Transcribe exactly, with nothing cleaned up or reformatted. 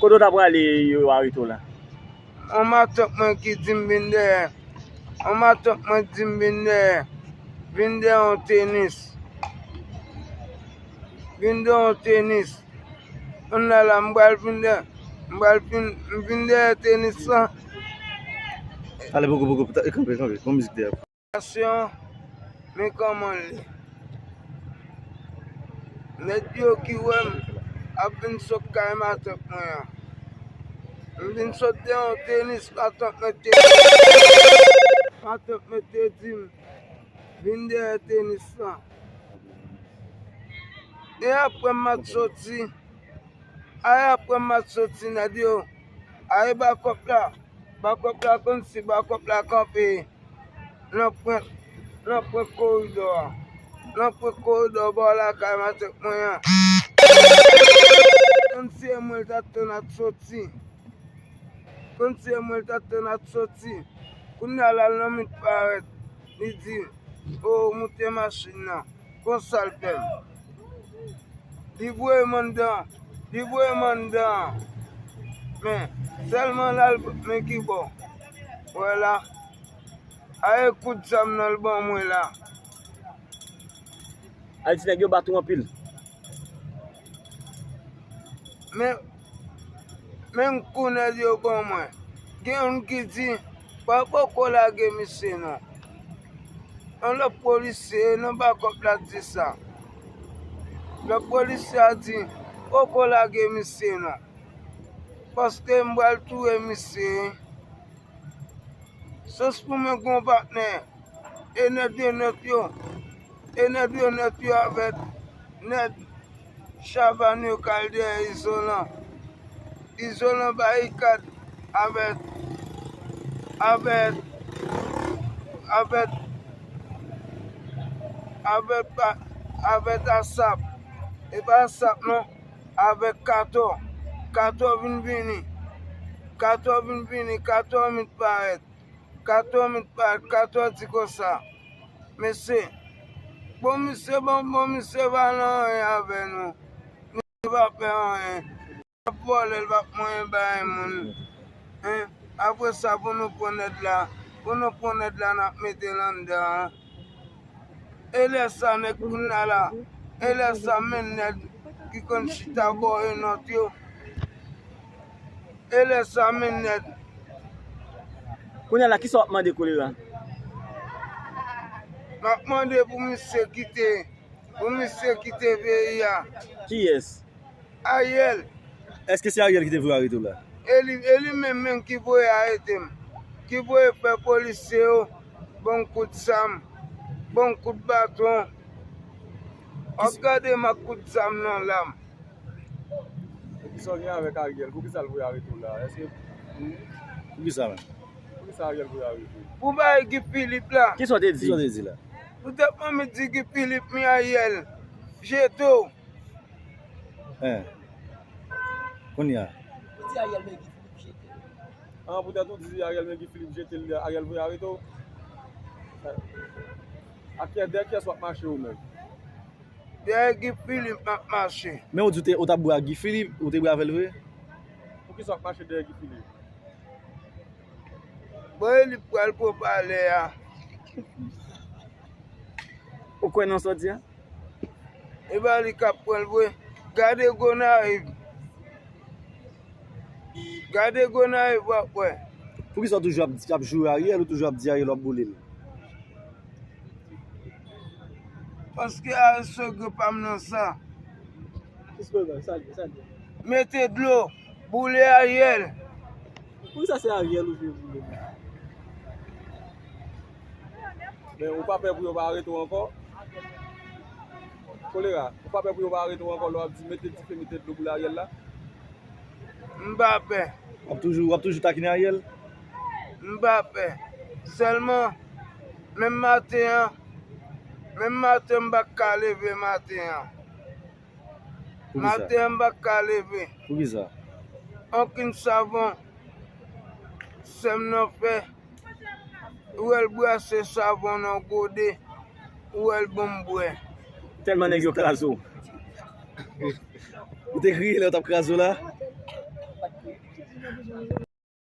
Kote w ta prale yo arete w la? Yon matant mwen ki di m vin dèyè. Yon matant mwen di m vin dèyè. Vin dèyè yon tenis. Vin dèyè yon tenis. Kounye a la, m pral vin dèyè. M pral vin, m vin dèyè tenis lan. Ale, poko, poko, poko, kanpe, kanpe. Gon mizik dèyè. Nasyon, men kòman l ye. Nèg yo ki wè m ap vin sot kay matant mwen an. M vin sot de yon tenis, matant mwen te, matant mwen te di m vin dèyè tenis lan. E apre m ap soti, ay apre m ap soti, nèg yo, ay bakòp la, bakòp la konn si bakòp la kanpe. Nan pwent, nan pwent koridò a. Nan pwent koridò bò lakay matant mwen an. Konn si e mwen l t ap tann ap soti. Konn si e mwen l t ap tann ap soti. Kounye a la, l nan mit parèt. Li di, o, moute machin nan. Konsa l fè m. Li voye m anndan. Li voye m anndan. Men, sèlman l al, men ki bò. Wè la. Aye kout zam nan l ban mwen la. Al di nèg yo bat ou anpil. Men, men kou nèg yo ban mwen. Gen youn ki di, pa poko lage misye non. Yon lòt polisye nan bakòp la di sa. Lòt polisye a di, poko lage misye non. Paske m pral touye misye. Sos pou mwen gon patnè. E nèg yo nèt yo. E nèg yo nèt yo avèk nèg Chavannes yo k al dèyè Izolan. Izolan barikad avèk, avèk, avèk, avèk, pa- avèk Asap. E pa Asap non. Avèk Katò. Katò vin vini. Katò vin vini. Katò vin parèt. Katò vin parèt. Katò di konsa. Mesye. Bon, misye, bon, bon, misye pa nan anyen avè nou. Misye pa fè anyen. L ap vòlè, l p ap manyen bay moun. Hein? Apre sa, pou nou pran nèg la, pou nou pran nèg la, n ap mete l anndan an. E lè sa, nèg kounye a la, e lè sa, men nèg ki konn chita bò e nòt yo. E lè sa, men nèg. Kounye a la, kisa w ap mande, Kolera? M ap mande pou misye kite, pou misye kite peyi a. Kiyès? Ariel. Èske se Ariel ki te voye arete w la? E li, e li menm menm ki voye arete m. Ki voye fè polisye yo ban m kout zam, ban m kout baton. W ap gade m ak kout zam nan la m. E kisa w gen avèk Ariel? Poukisa l voye arete w la? Èske... Poukisa menm? Poukisa Ariel voye arete w? Pou bay Guy Philippe la. Kisa w te di? Kisa w te di la? Poutèt mwen, m di Guy Philippe, men Ariel jete w. Hein. Kounye a. Ou di Ariel men Guy Philippe jete l. An, poutèt ou di Ariel men Guy Philippe jete l, Ariel voye arete w. Ak kiyès, dèyè kiyès w ap mache ou menm? Dèyè Guy Philippe m ap mache. Men ou di ou te, ou t ap bwè ak Guy Philippe, ou te bwè avè l vre? Poukisa w ap mache dèyè Guy Philippe? Bon, e li k pral pran palè a. Ou kwè nan sa w di a? E pa li k ap pran l vre. Gade Gonayiv. Gade Gonayiv, w ap wè. Poukisa w toujou ap, ap joure Ariel, ou toujou ap di Ariel w ap boule l? Paske Ariel slogan pa m nan sa. Ki slogan? Sa l di, sa l di. Mete dlo, boule Ariel. Poukisa se Ariel ou vle boule menm? Men ou pa pè pou yo pa arete w ankò? Kolera, ou pa pè pou yo pa arete w ankò lè w ap di mete dife, mete dlo, boule Ariel la? M pa pè. W ap toujou, w ap toujou takine Ariel? M pa pè. Sèlman, menm maten an, menm maten m pa t ka leve maten an. Poukisa? Maten an m pa t ka leve. Poukisa? Okenn savon sè m nan fè. Ou wè l brase savon nan gode, ou wè l ban m bwè. Tèlman nèg yo kraze w. Ou te kriye lè yo t ap kraze w la?